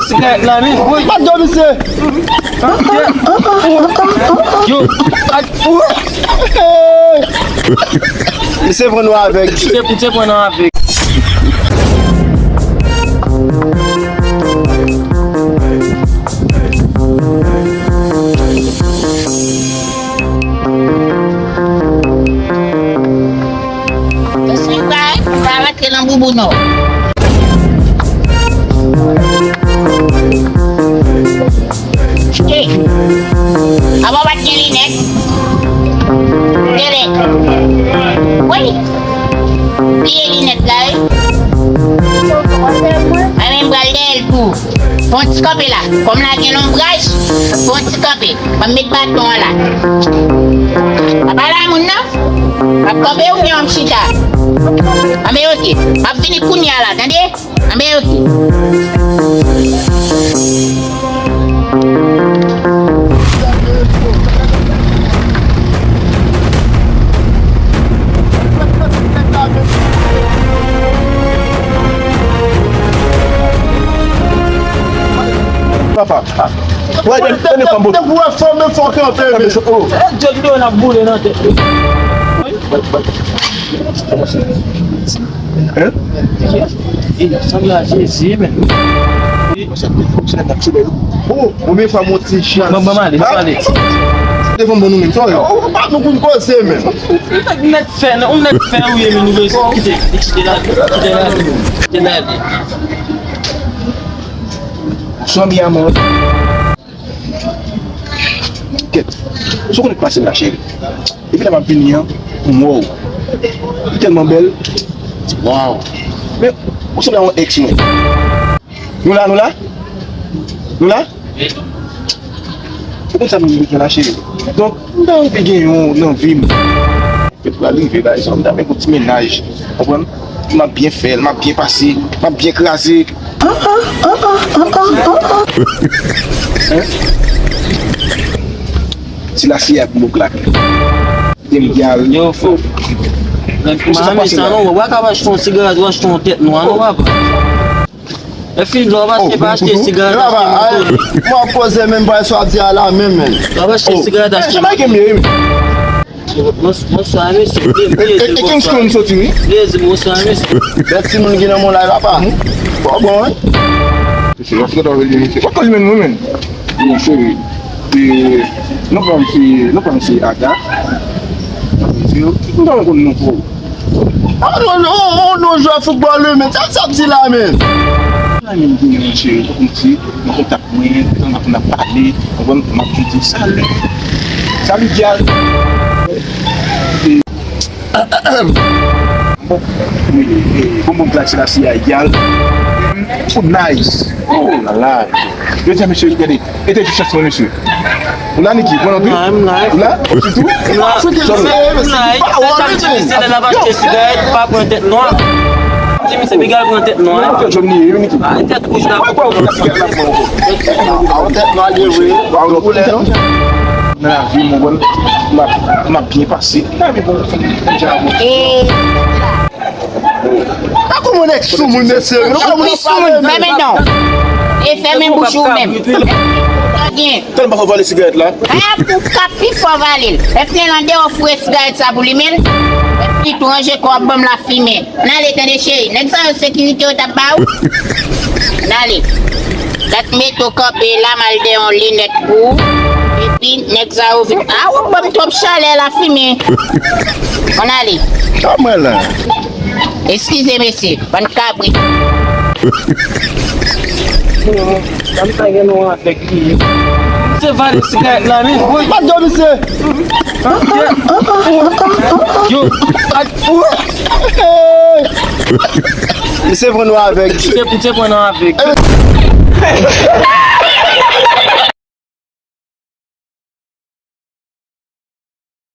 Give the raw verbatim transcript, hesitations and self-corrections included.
Sigarèt la, men. Woy. Bat do misye. Yo. Misye pran nou avèg. Misye, misye pran nou avèg. Ou pa, ou pa rantre nan bouboun ou. Che. Apa w pa t gen linèt? Tele. Wi. Bliye linèt la, wi. Mwen menm pral dèyè l tou. Fè yon ti kanpe la. Kòm la gen lonbraj, fè yon ti kanpe. Ban m met baton an la. Pa pale a moun nan. M ap kanpe oubyen w ap chita? Anben, oke. M ap vini kounye a la, tande? Anben, oke. Papa. Wè, tande, tande, fanm, depi w wè fanm, men fò kanpe, men. Oh. E, Djòl, videyo n ap boule nan tèt li. Hein? E, sanble a Jezi, men. Oh, ou byen fè m yon ti chans. Bon, bon, ale, bon, ale. Devan bon nou menm, sa yo. Ou pa nou konn koze, men. Ou nèk fè, non, ou nèk fè, ou ye, men nou bezwen kite, kite la, kite la, kite la. Sanble a mò. Kèt. Sa w konnen k pase m la, cheri? Depi lè m ap vini an, m wè w. Ou tèlman bèl. Waw. Men, ou sanble a yon ex mwen. Nou la, nou la? Nou la? Ou konn sa m bezwen la, cheri? Donk, m ta anvi gen yon nan vi m. Fèt pral rive la, e sa m ta fè yon ti mennaj. Konprann? M ap byen fè l, m ap byen pase, m ap byen kraze. Hein? Ti lasiya ak mo klak. Dem gyal. Yo, fò. Mami, sa non, w pa ka achte yon sigarèt, w achte yon tèt nwa, non, papa. E fi, lè w achte, pa achte sigarèt, achte mouton. Mwen ap koze menm, pa sa w ap di a la menm, men. Lè w achte sigarèt, achte mouton. Bonswa, mesye. E Kingston soti, wi. Bonswa, mesye. Bèl timoun ki nan mon live, papa. Fò bon, wi. Mesye, w ap fè travay, mesye. Ou pa konn menm, mwen menm. Mesye, e, nou pran ti, nou pran ti Aga. Mesye, nou pa konn non pou. Ah, non, non, non, non, jwè foutbòl, wi, men sa, sa di la, men. La, men, gen yon cheri, fòk m di, nan kontak mwen, tan n ap, n ap pale, konprann, m ap di, salut. Salut, Dial. E, bon, e, bon, bon, glas la, si a Dial. Oh, nice. Oh, la, la. Yo di, mesye, gade, e te di chans mwen, mesye. Ou la, Niki? Bon, anpil. Ou la? Ou sitou? Ou la? Ou la? Sa k ap di misye lè l ap achte sigarèt, pa pran tèt nwa. Di misye piga l pran tèt nwa. Ou fè jòm li ye, wi, Niki. Ah, tèt wouj la. Wè, wè, wè, sigarèt la pran ankò. Ah, tèt nwa li ye, wi. Wè, wè, koulè. Nan lavi, mon bon, m ap, m ap byen pase. Nan lavi, bon, bon, bon, bon. Tankou moun èk soumoun, mesye. Ou pli soumoun, fèmen dan w. E fèmen bouch ou menm. Tande, m pa fè w vale sigarèt la. A, ou ka pi fò vale l. Lè fini l andeyò, foure sigarèt sa pou li, men. Lè fini tou, ranje kò w ap ban m lafimen. N ale, tande, cheri. Nèg sa yo, sekirite yo t ap ba ou. N ale. Gad mete w kanpe la, m al dèyè yon linèt pou ou. Epi, nèg sa yo vin. A, w ap ban m twòp chalè, lafimen. Ann ale. Sa mwen la. Eskize, mesye. Bann kabrit. Sa m ta gen nou avèk li. Se vale sigarèt la, men. Bat do misye. Yo. Misye pran nou avèg. Misye, misye pran nou avèg.